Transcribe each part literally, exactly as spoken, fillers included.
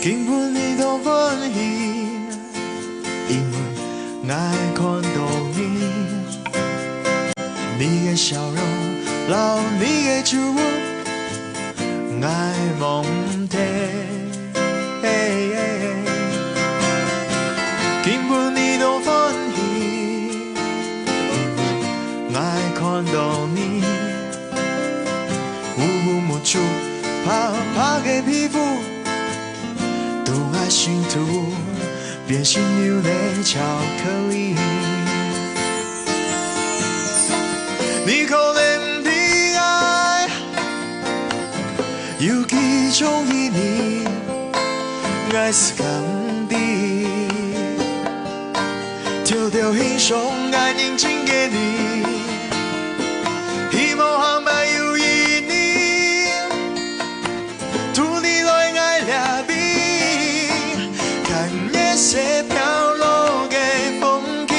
今晡日當歡喜，因為𠊎看到你，你个笑容，摎你个祝福，𠊎毋得。今晡日當歡喜，因為𠊎看到你，烏烏目珠，白白个皮膚。 在𠊎心肚，變成有粒巧克力。你可能毋知𠊎有幾中意你，𠊎自家毋知。偷偷欣賞𠊎認真个你，希望下擺有一日， 渡你來𠊎這位，看月色飄落个風景。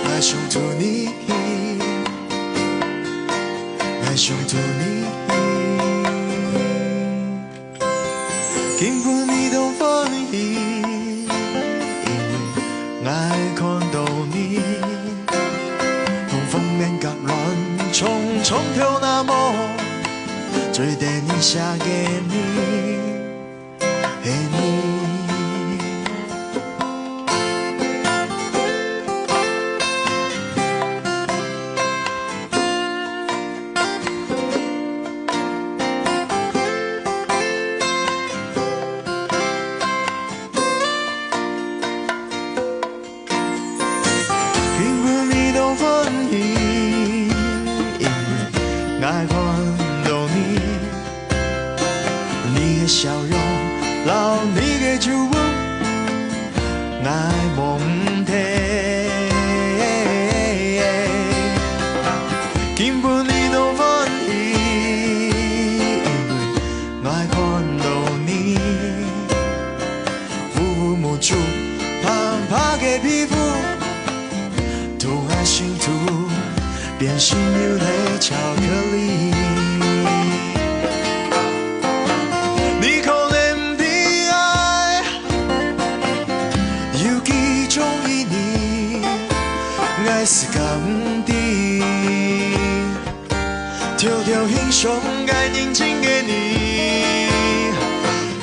𠊎想渡你去，𠊎想渡你去。今晡日當歡喜，因為𠊎看到你。 風風面頰亂，衝衝頭那毛，最得人惜个你，係你。 今晡日當歡喜，因為𠊎看到你，你个笑容，摎你个祝福，𠊎毋得。今晡日當歡喜，因為𠊎看到你。 烏烏目珠，白白个皮膚，在𠊎心肚，變成有粒巧克力。你可能毋知𠊎有幾中意你，𠊎自家毋知。 偷偷欣賞𠊎認真个你，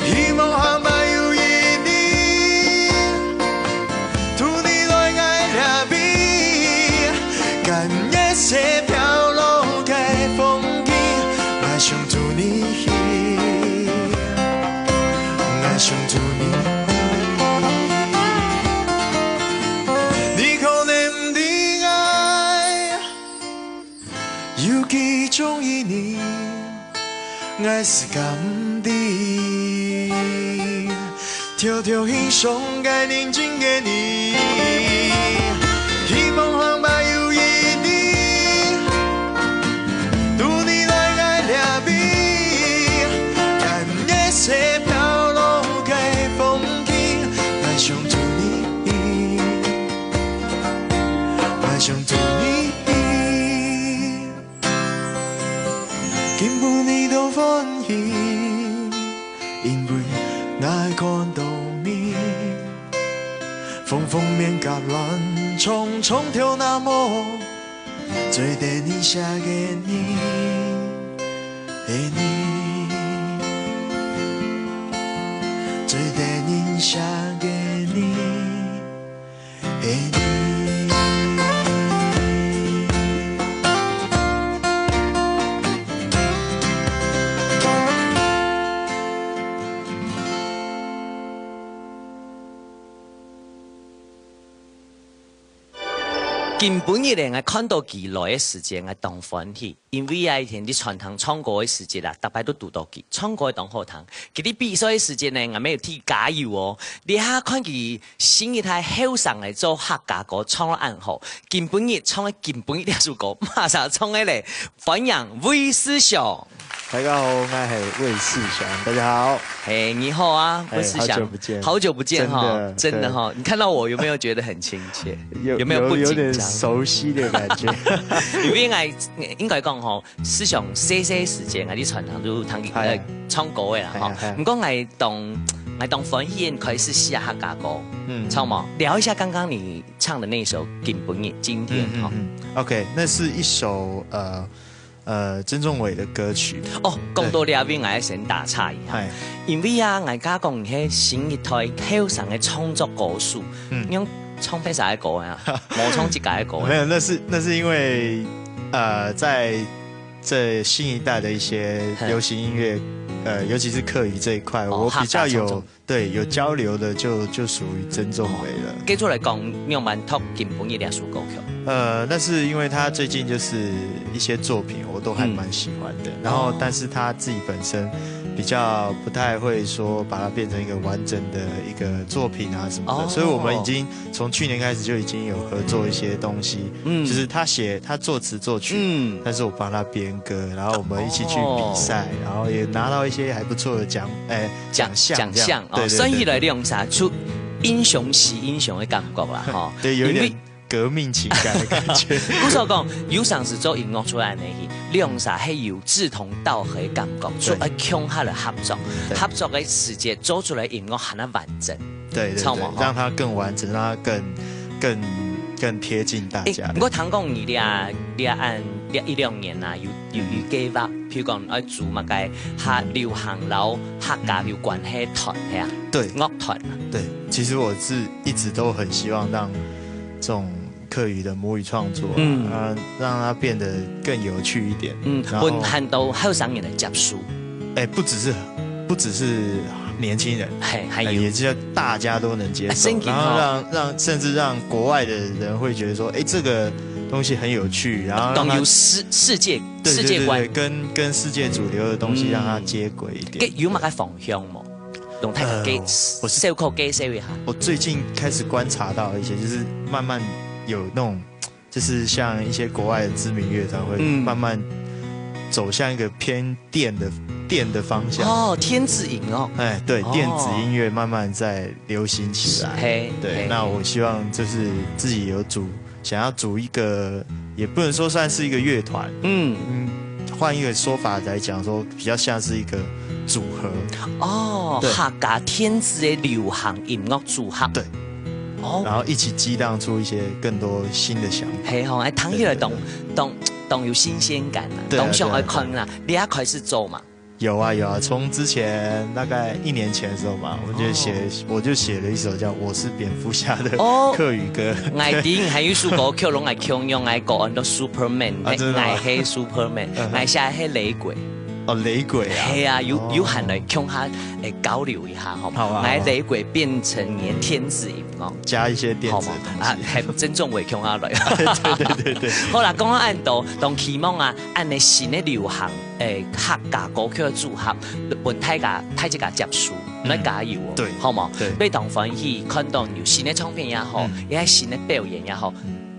希望下擺有一日，渡你來𠊎這位，看月色飄落个風景。𠊎想渡你去，𠊎想渡你去。你可能毋知𠊎 有幾中意你，𠊎自家毋知。偷偷欣賞𠊎認真个你，希望下擺有一日，渡你來𠊎這位，看月色飄落个風景。𠊎想渡你去，𠊎想渡你去。 今晡日當歡喜，因為𠊎看到你。風風面頰亂，衝衝頭那毛，最得人惜个你，係你，最得人惜个你。 今晡日呢，𠊎看到佢來个時節，𠊎當歡喜。 因為啊，以前在餐廳唱歌个時節啊，逐擺都堵到佢，唱歌當好聽。佢在比賽个時節呢，𠊎乜有替加油哦。這下看佢新一代後生來做客家歌，唱到恁好。今晡日唱个今晡日這首歌，麼儕唱个咧？歡迎魏世雄。大家好，我係魏世雄，大家好。嘿，你好啊，哎，魏世雄。好久不見。好久不見哈，真的，真的哈。对。你看到我有沒有覺得很親切？有，有沒有不緊張？有，有點熟悉的感覺。因為𠊎，應該講吼， 世雄細細時節，𠊎在餐廳就聽佢，嗨。呃，唱歌个啦，吼。嗨，嗨，嗨。毋過𠊎當， ，𠊎當歡喜你開始寫客家歌，嗯，著無？聊一下剛剛你唱的那首《今晡日》，今天哈。嗯嗯嗯，OK，那是一首呃呃曾仲伟的歌曲。哦，講到這位，𠊎愛先打岔一下，嗨，因為啊，𠊎家講你係新一代後生的創作歌手，嗯你用唱別儕个歌啊？無唱自家个歌啊？没有，那是那是因为呃在这新一代的一些嘿流行音乐，呃，尤其是客语这一块，哦我比较有客家创作对有交流的就就属于曾仲伟了。繼續來講，你有無讀今晡日這首歌曲？呃，那是因为他最近就是一些作品，我都还蛮喜欢的。然后，但是他自己本身比较不太会说把它变成一个完整的一个作品啊什么的，哦所以我们已经从去年开始就已经有合作一些东西，嗯就是他写他作词作曲，嗯，但是我帮他编歌，然后我们一起去比赛，然后也拿到一些还不错的奖，哎、獎獎項獎項哦，這樣。对对所以对來兩儕出英雄惜英雄的感覺啦，吼。对，有一点因為革命情感的感觉。故所講，有成時做音樂出來呢，兩儕係有志同道合的感覺，所以愛共下來合作，对合作的時節做出來音樂還較完整。对对对唱嘛，吼让它更完整，让它更更更贴近大誒家。毋過聽講你這這恁這一兩年啊，有有有計劃，譬如講愛組麼个較流行摎客家有關係團係啊？对樂團啊，对，其实我是一直都很希望让这种客语的母语创作、啊，嗯啊，让它变得更有趣一点。嗯，然后分很多後生人來接受，哎，不只是不只是年轻人，嘿，還哎，有也是要大家都能接受，哎真的哦然后让让甚至让国外的人会觉得说，哎，这个东西很有趣，然后让它當有世世界对世界觀对对对，。跟跟世界主流的东西嗯让它接轨一点。該有麼个方向無？用大家介呃我是小可介紹一下。我最近开始观察到一些，就是慢慢有那种，就是像一些国外的知名乐团会嗯慢慢走向一个偏电的电的方向。哦，電子音樂，哎，对，哦电子音乐慢慢在流行起来。嘿，对，嘿那我希望就是自己有组，想要组一个，也不能说算是一个乐团，嗯，嗯，换一个说法来讲，说比较像是一个组合。哦，对客家電子的流行音樂組合，对，哦，然后一起激荡出一些更多新的想法。嘿吼，哎，聽起來當對對當當有新鮮感啊，對啊當想愛看啦。你也開始做嘛？有啊有啊，从之前大概一年前的时候嘛，我就写、哦我就写了一首叫《我是蝙蝠侠》的哦客语歌。𠊎知還有一首歌曲，攏愛共樣，愛講安到 Superman，啊真的嗎𠊎係 Superman，嗯𠊎寫係雷鬼。哦，雷鬼啊。係啊，有哦有閒來共下誒交流一下，好嗎？好啊好啊來雷鬼變成你的電子音樂。加一些電好子的東西。嗎？啊，還真正會共下來。對對對對。好啦，講到恁多，當希望啊，恁呢新的流行誒客家歌曲的組合，分大家大家接受，嗯來加油哦，對好無？對非常歡喜看到有新的唱片也好嗯，也係新的表演也好，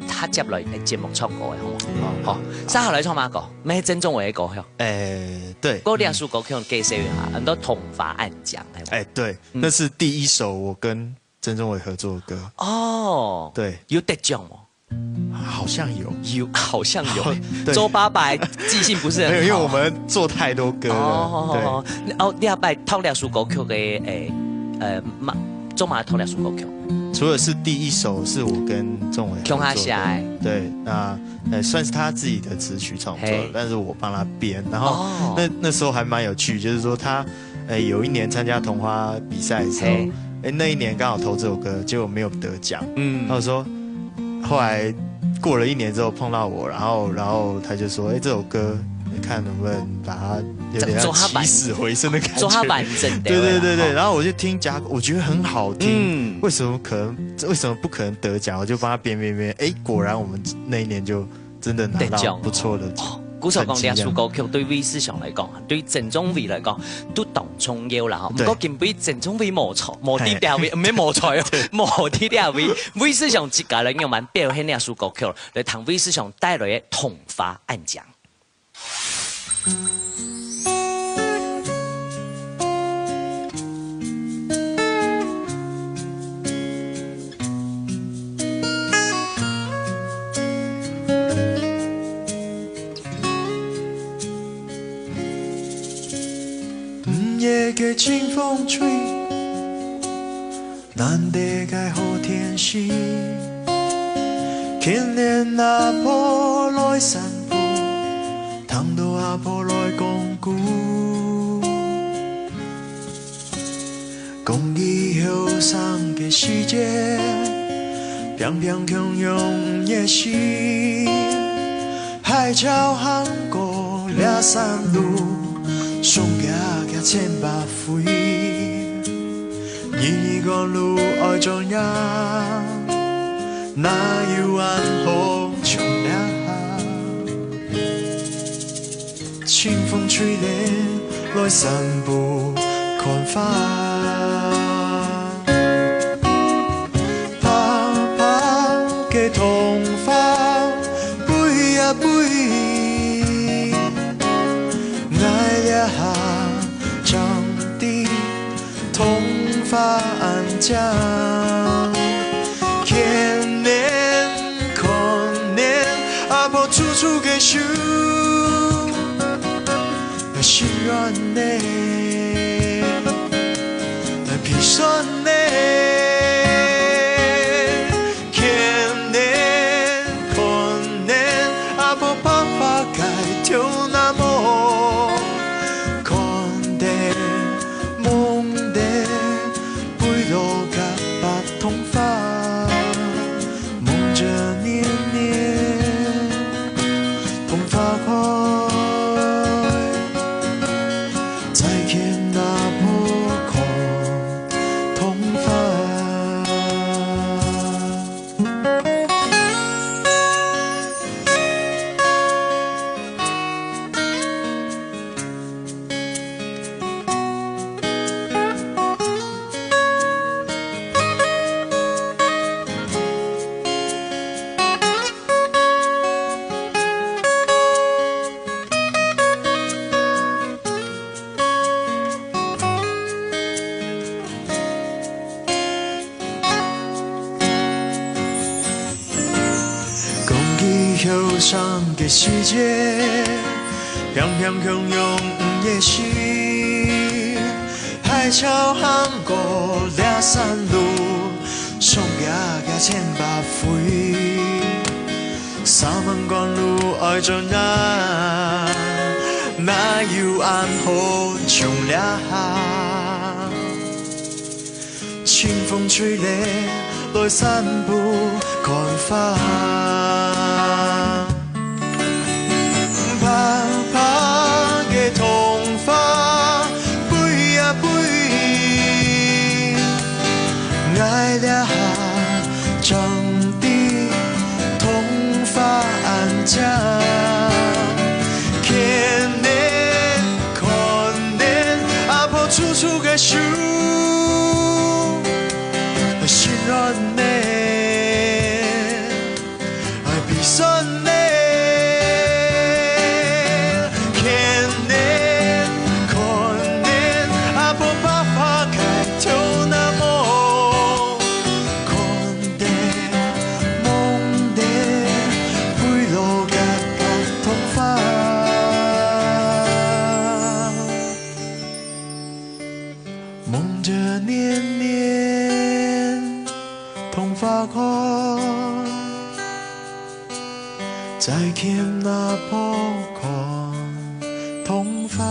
他接來誒節目唱歌的好無？好好，接下來唱麼歌？乜係曾仲偉的歌吼。哎，對。過兩首歌曲介紹一下，安到桐花暗香，係無？哎，對，嗯那是第一首我跟曾仲偉合作的歌。哦，對，有得獎無？好像有。有，好像有。對周爸爸記性不是很好。沒有，因為我們做太多歌了。哦，哦，你後擺讀這首歌曲的，誒，呃，嘛，做麼讀這首歌曲？對，除了是第一首是我跟仲偉合作的，共下寫的。對，那呃算是他自己的詞曲創作嘿，但是我幫他編。然後哦那那時候還蠻有趣，就是說他呃有一年參加桐花比賽的時候嘿，哎，那一年剛好投這首歌，結果沒有得獎。嗯然後說，後來過了一年之後碰到我，然後然後他就說，哎，這首歌你看能不能把它有點像做做它完起死回生的感覺。做它完整的對對對對，啦然後我就聽甲，我覺得很好聽，嗯為什麼可能為什麼不可能得獎？我就幫他編編編，哎，果然我們那一年就真的拿到得獎哦不錯的。哦，故所講這首歌曲對衛士上來講，對曾仲偉來講，都當重要啦吼。對毋過今晡日曾仲偉無在，無在這位，毋係無在哦，無在這位。衛士上自家來用蠻表現這首歌曲，來聽衛士上帶來的桐花暗香。難得个好天時，牽等阿婆來散步，聽到阿婆來講古。講起後生个時節，平平常常毋熱心，海潮行過這山路，送佢个千百回。 日日趕路愛轉呀，哪有恁好像這下？清風吹來，來散步看花。白白个桐花，飛啊飛，𠊎這下正知 桐花恁靚，牽等看等阿婆粗粗个手，來心軟呢，來鼻酸呢。 牽等看等阿婆白白个頭那毛，看等夢等飛落个白桐花，夢著年年桐花開，再牽阿婆看 桐花。講起後生个時節，平平常常毋熱心，海潮行過這山路，送佢个千百回。 三更趕路愛轉啊，哪有恁好像這下？清風吹來，來散步看花。白白个桐花，飛啊飛，𠊎這下 正知桐花恁靚，牽等看等阿婆粗粗个手，心軟呢，愛鼻酸呢。 牽等看等阿婆白髮个頭那毛，看等夢等飛落个白桐花，夢著年年 桐花開，再牽阿婆看桐花。